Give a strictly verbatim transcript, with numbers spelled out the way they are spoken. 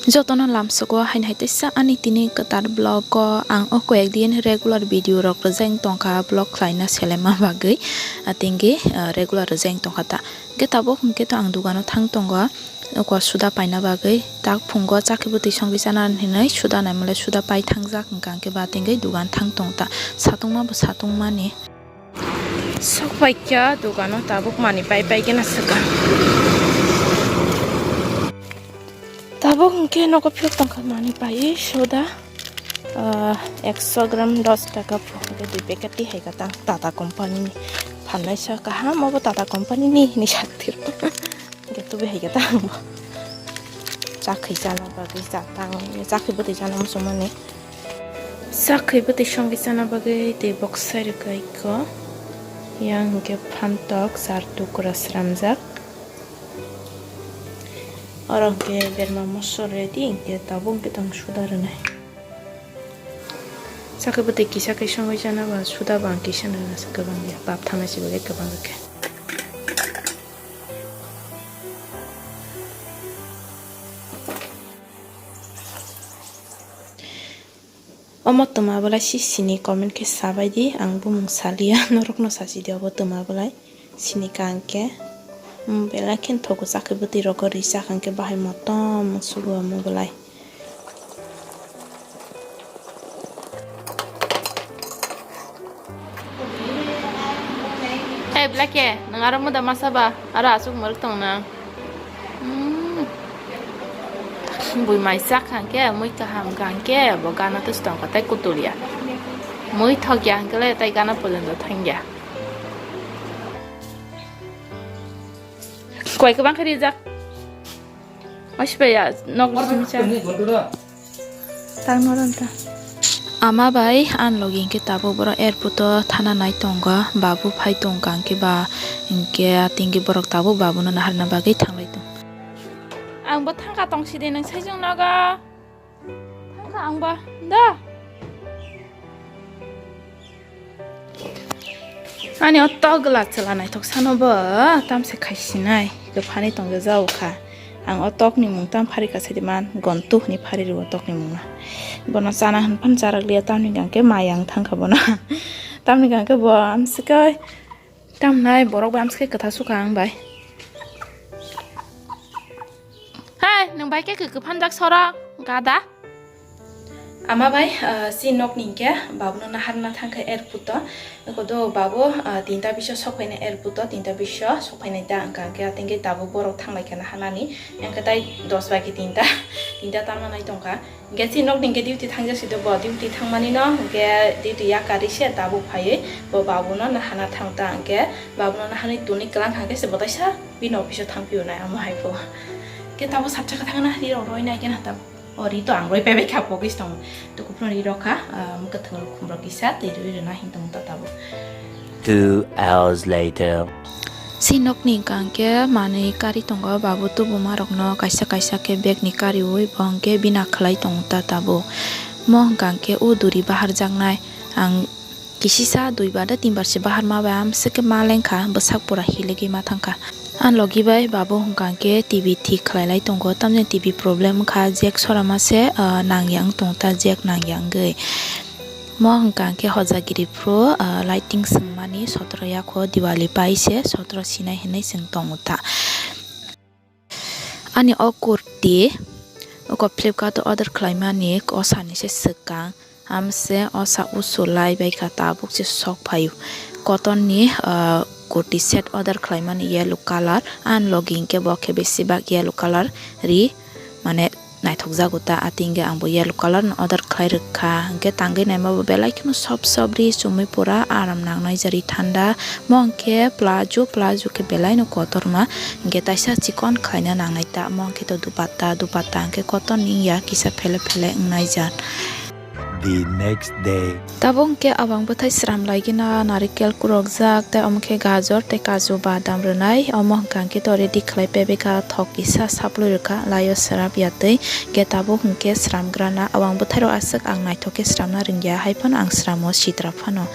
Jotono lamsogo haini hai teisa ani tini kwtal vlog o ang o koyek din regular video rok rwjai wng tongkha vlog khlaina selema bagwi, atingwi, ah, regular rwjai wng tongkha ta. Hwnkhe tabuk hwnkhe to ang dugano thang tongo, oko suda paina bagwi. Tak phungo chakhi bwtwi songwi chana hinwi suda naimale suda pai thangjak, hwnkha hwnkhe ba tingwi dugan thang tong ta. Satungma bo satungmani. Sok paikha dugano tabuk mani pai pai gena swkang. Tabuk hwnkhe nogo philok tongkha mani paiwi suda, ah, ekso gram dos taka pho hwnkhe dui packet twi hai kha tang Tata company ni phannaisa kaham obo Tata company ni hinwi sak thiro. Hwnkhe tubui hai khe tang bo. Chakhi chana bagwi chatang, chakhi bwtwi chana muchungmani. Chakhi bwtwi songwi chana bagwi tei boksai rwkha iko. Yang hwnkhe phantok char tukra sramjak. Oro hwnkhe berma mosor ready, hwnkhe tabuk hwnkhe tong suda rwnai. Chakhe bwtwi kisa khe songwi chana ba suda ba ang kisa nana se kwbang ya, bap thana se bagwi kwbang khe. Omo twma belai si sini comment khe sabai di, ang bumung saliya, norokno sasi di obo twma belai. Sini kaham khe, mm, belai khe thogo chakhe bwtwi rogo rijak hwnkhe bahai motom sugo omo belai. Hey, Black, nwng aro muda masa ba, aro aswk mwrwk tong nang. Mm. Bui mai chak hwnkhe, mui kaham kaham khe, bo gana twis tong kha, tei kutul ya. Mui thok ya hwnkhe le, tei gana porjonto thang ya. Koi kwbang khe rijak. Oispe ya, nok simi cha. Tang noron ta. Ama bai, an logi hwnkhe tabuk borok airport o thana nai tongo, babu phai tongkha hwnkhe ba, hwnkhe atingwi borok tabuk babuno naharna bagwi thanglai tong. Ang bo thangkha tong sidi nwng saichung nogo. Thangkha ang ba, da. Ani o tok gwla chwla naithok sano bo, tamse khaisinai, kwphani tongja jao kha. Ang o tokni mung tam phari kha saidi man, gontu hwnwi phari rw o tokni mungno. Bono chana hwn phan charak liya, tamni hwnkhe mayang thangkha bono. Tamni hwnkhe bo amswkhe, tamnai borok bai amswkhe kwtha sukha ang bai. Hai, nwng bai khe kwkwi phanjak sora, gada. Ama bai, ah, si nokni hwnkhe babuno naharna thangkha airport o. Eko do babu, ah, tinta biso sokphaina airport o, tinta biso sokphainai ta hwnkha hwnkhe atingwi tabuk borok thanglaikha naharnani. Hwnkhe tai dos bai khe tinta, tinta tamo nai tongkha. Hwnkhe si nokni hwnkhe duty thangjak si do bo, duty thangmani no hwnkhe duty yakari se tabuk phaiwi bo babuno naharna thang ta hwnkhe babuno naharwi tuni kwlang kha hwnkhe se bo taisa bini office o thangphio nai amo hai pho. Hwnkhe tabuk sabchakha thangna ri rok roi nai khe na tabuk. O ri to ang roi paibai kha pogis tong. To kupno ri rok kha, ah, mwkhwtwng rok khum rok kisa tei rwi rwna hin tong ta tabuk. Two hours later. Si nokni hwnkha hwnkhe manwi kari tongo, babu tubuma rokno kaisa kaisa khe bag ni kariwi bo hwnkhe bina khlai tongo ta tabuk. Mo hwnkha hwnkhe o duri baharjaknai ang. Kisisa duibar da tinbar se bahar ma bai amswk khe ma lengkha, bwsak pura hiligwi ma thangkha. Ang logi bai babu hwnkha hwnkhe T V thik khlai lai tongo, tamni T V problem wngkha, jack sora ma se, ah, nangya wng tong ta, jack nangya wngwi. Mo hwnkha hwnkhe hojagiri phuru, ah, lighting swngmani sotro yakho Diwali pai se sotro sinai hinwi swng tongo ta. Ani o kurti, oko Flipkart o order khlaimani, o sani se swkang, amse o sa usu lai bai kha, tabuk se sok phaio. Cotton ni, ah, kurti set order khlaimani yellow colour, ani logi hwnkhe bo khe besi bak yellow colour ri, mane naithok jago ta, atingkhe ang bo yellow colour no order khlai rwkha, hwnkhe tangwi naima bo belai kheno soft soft ri, chumui pura aram nangnai jari thanda. Mo hwnkhe plazo, plazo khe belai no kotorma, hwnkhe taisa chikon khlaina nangnai ta, mo hwnkhe to dupatta, dupatta hwnkhe cotton ni wngya, kisa phele phele wngnai jar. The next day. Tabuk hwnkhe abang bwthai sram lai gina, narikel kurokjak, tei omo khe gajor tei kaju badam rwnai, omo hwnkha hwnkhe to ready khlai pebekha, thok kisa saplui rwkha, laio srap ya twi, hwnkhe tabuk hwnkhe sram grana, abang bwthai rok aswk ang naithok khe sramna rwngya, hai phano ang sramo sitra phano.